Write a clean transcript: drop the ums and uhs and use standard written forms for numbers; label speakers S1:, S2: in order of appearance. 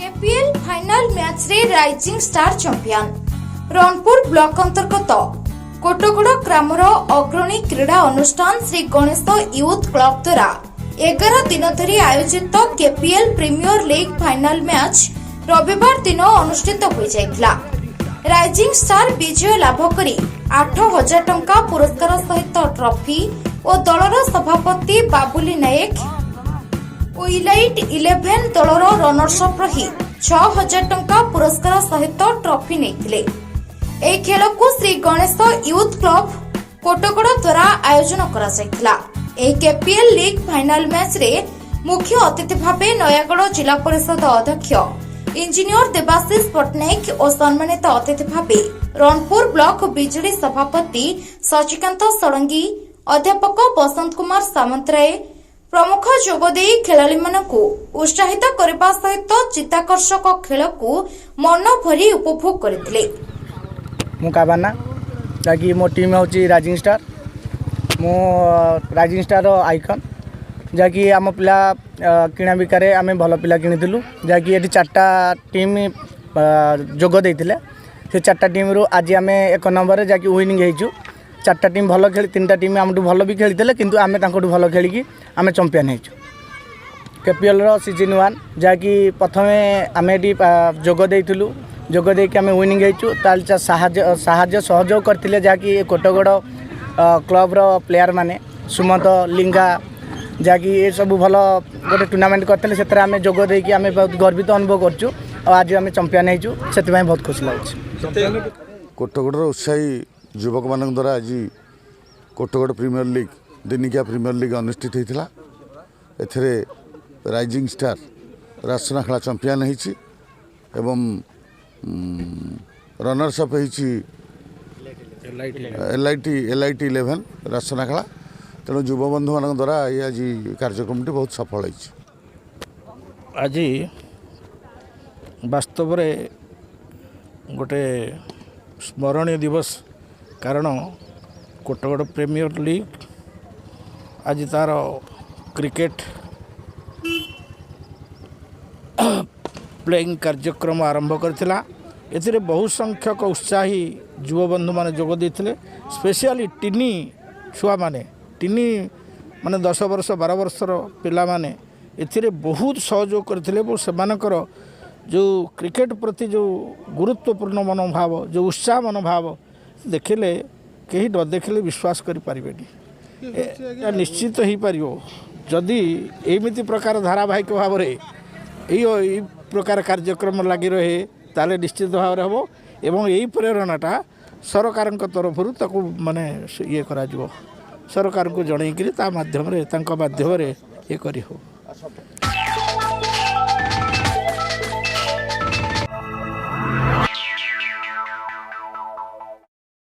S1: KPL final ମ୍ୟାଚ୍ରେ rising star champion. Ranpur block ଅନ୍ତର୍ଗତ କୋଟଗଡ଼ ଗ୍ରାମର ଅଗ୍ରଣୀ କ୍ରୀଡ଼ା ଅନୁଷ୍ଠାନ ଶ୍ରୀ ଗଣେଶ ୟୁଥ୍ କ୍ଲବ ଦ୍ୱାରା 11 ଦିନ ଧରି ଆୟୋଜିତ KPL premier league final match ରବିବାର ଦିନ ଅନୁଷ୍ଠିତ ହୋଇଯାଇଥିଲା। ରାଇଜିଂ ଷ୍ଟାର ବିଜୟ ଲାଭ କରି 8,000 ଟଙ୍କା ପୁରସ୍କାର ସହିତ ଟ୍ରଫି ଓ ଦଳର ସଭାପତି ବାବୁଲି ନାୟକ ଓ ଇଲାଇଟ୍ 11 ଦଳର ରନର୍ସ ଅପ୍ ରହି 6,000 ଟଙ୍କା ପୁରସ୍କାର ସହିତ ଟ୍ରଫି ନେଇଥିଲେ। ଏହି ଖେଳକୁ ଶ୍ରୀ ଗଣେଶ ୟୁଥ୍ କ୍ଲବ କୋଟଗଡ଼ ଦ୍ୱାରା ଆୟୋଜନ କରାଯାଇଥିଲା। ଏହି କେପିଏଲ୍ ଲିଗ୍ ଫାଇନାଲ ମ୍ୟାଚ୍ରେ ମୁଖ୍ୟ ଅତିଥି ଭାବେ ନୟାଗଡ଼ ଜିଲ୍ଲା ପରିଷଦ ଅଧ୍ୟକ୍ଷ ଇଞ୍ଜିନିୟର ଦେବାଶିଷ ପଟ୍ଟନାୟକ ଓ ସମ୍ମାନିତ ଅତିଥି ଭାବେ ରଣପୁର ବ୍ଲକ ବିଜେଡି ସଭାପତି ସଚିକାନ୍ତ ଷଡ଼ଙ୍ଗୀ, ଅଧ୍ୟାପକ ବସନ୍ତ କୁମାର ସାମନ୍ତରାୟ ପ୍ରମୁଖ ଯୋଗଦେଇ ଖେଳାଳିମାନଙ୍କୁ ଉତ୍ସାହିତ କରିବା ସହିତ ଚିତ୍ତାକର୍ଷକ ଖେଳକୁ ମନ ଭରି ଉପଭୋଗ କରିଥିଲେ।
S2: ମୁଁ କାବାନା, ଯାହାକି ମୋ ଟିମ୍ ହେଉଛି ରାଇଜିଂ ଷ୍ଟାର। ମୁଁ ରାଇଜିଂ ଷ୍ଟାରର ଆଇକନ୍, ଯାହାକି ଆମ ପିଲା କିଣା ବିକାରେ ଆମେ ଭଲ ପିଲା କିଣିଥିଲୁ। ଯାହାକି ଏଠି ଚାରିଟା ଟିମ୍ ଯୋଗ ଦେଇଥିଲେ। ସେ ଚାରିଟା ଟିମ୍ରୁ ଆଜି ଆମେ ଏକ ନମ୍ବରରେ ଯାହାକି ୱିନିଂ ହେଇଛୁ। ଚାରିଟା ଟିମ୍ ଭଲ ଖେଳି, ତିନିଟା ଟିମ୍ ଆମଠୁ ଭଲ ବି ଖେଳିଥିଲେ, କିନ୍ତୁ ଆମେ ତାଙ୍କଠୁ ଭଲ ଖେଳିକି ଆମେ ଚମ୍ପିଆନ୍ ହେଇଛୁ। କେପିଏଲ୍ର ସିଜନ୍ 1, ଯାହାକି ପ୍ରଥମେ ଆମେ ଏଠି ଯୋଗ ଦେଇଥିଲୁ। ଯୋଗ ଦେଇକି ଆମେ ୱିନିଂ ହେଇଛୁ। ତାହେଲେ ସାହାଯ୍ୟ ସହଯୋଗ କରିଥିଲେ ଯାହାକି କୋଟଗଡ଼ କ୍ଲବ୍ର ପ୍ଲେୟାରମାନେ ସୁମନ୍ତ, ଲିଙ୍ଗା, ଯାହାକି ଏସବୁ ଭଲ ଗୋଟେ ଟୁର୍ଣ୍ଣାମେଣ୍ଟ କରିଥିଲେ। ସେଥିରେ ଆମେ ଯୋଗ ଦେଇକି ଆମେ ବହୁତ ଗର୍ବିତ ଅନୁଭବ କରୁଛୁ ଆଉ ଆଜି ଆମେ ଚମ୍ପିଆନ୍ ହେଇଛୁ, ସେଥିପାଇଁ ବହୁତ ଖୁସି ଲାଗୁଛି।
S3: କୋଟଗଡ଼ର ଉତ୍ସାହୀ ଯୁବକମାନଙ୍କ ଦ୍ୱାରା ଆଜି କୋଟଗଡ଼ ପ୍ରିମିୟର ଲିଗ୍, ଦିନିକିଆ ପ୍ରିମିୟର ଲିଗ୍ ଅନୁଷ୍ଠିତ ହୋଇଥିଲା। ଏଥିରେ ରାଇଜିଂ ଷ୍ଟାର ରାସନାଖେଳା ଚମ୍ପିଆନ୍ ହେଇଛି ଏବଂ ରନର୍ସ ଅପ୍ ହେଇଛି ଏଲ୍ I T 11 Rasanakhala. ତେଣୁ ଯୁବବନ୍ଧୁମାନଙ୍କ ଦ୍ୱାରା ଏ ଆଜି କାର୍ଯ୍ୟକ୍ରମଟି ବହୁତ ସଫଳ ହେଇଛି।
S4: ଆଜି ବାସ୍ତବରେ ଗୋଟେ ସ୍ମରଣୀୟ ଦିବସ, କାରଣ କୋଟଗଡ଼ ପ୍ରିମିୟର ଲିଗ୍ ଆଜି ତା'ର କ୍ରିକେଟ ପ୍ଲେଇଂ କାର୍ଯ୍ୟକ୍ରମ ଆରମ୍ଭ କରିଥିଲା। ଏଥିରେ ବହୁ ସଂଖ୍ୟକ ଉତ୍ସାହୀ ଯୁବବନ୍ଧୁମାନେ ଯୋଗ ଦେଇଥିଲେ। ସ୍ପେଶିଆଲି ଟିନି ଛୁଆମାନେ, ଟିନି ମାନେ 10 ବର୍ଷ, 12 ବର୍ଷର ପିଲାମାନେ ଏଥିରେ ବହୁତ ସହଯୋଗ କରିଥିଲେ ଏବଂ ସେମାନଙ୍କର ଯେଉଁ କ୍ରିକେଟ ପ୍ରତି ଯେଉଁ ଗୁରୁତ୍ୱପୂର୍ଣ୍ଣ ମନୋଭାବ, ଯେଉଁ ଉତ୍ସାହ ମନୋଭାବ ଦେଖିଲେ କେହି ନ ଦେଖିଲେ ବିଶ୍ୱାସ କରିପାରିବେନି। ଏହା ନିଶ୍ଚିତ ହେଇପାରିବ ଯଦି ଏମିତି ପ୍ରକାର ଧାରାବାହିକ ଭାବରେ ଏଇ ପ୍ରକାର କାର୍ଯ୍ୟକ୍ରମ ଲାଗି ରହେ, ତାହେଲେ ନିଶ୍ଚିତ ଭାବରେ ହେବ ଏବଂ ଏଇ ପ୍ରେରଣାଟା ସରକାରଙ୍କ ତରଫରୁ ତାକୁ ମାନେ ଇଏ କରାଯିବ, ସରକାରଙ୍କୁ ଜଣେଇକିରି ତା ମାଧ୍ୟମରେ, ତାଙ୍କ ମାଧ୍ୟମରେ ଇଏ କରିହେବ।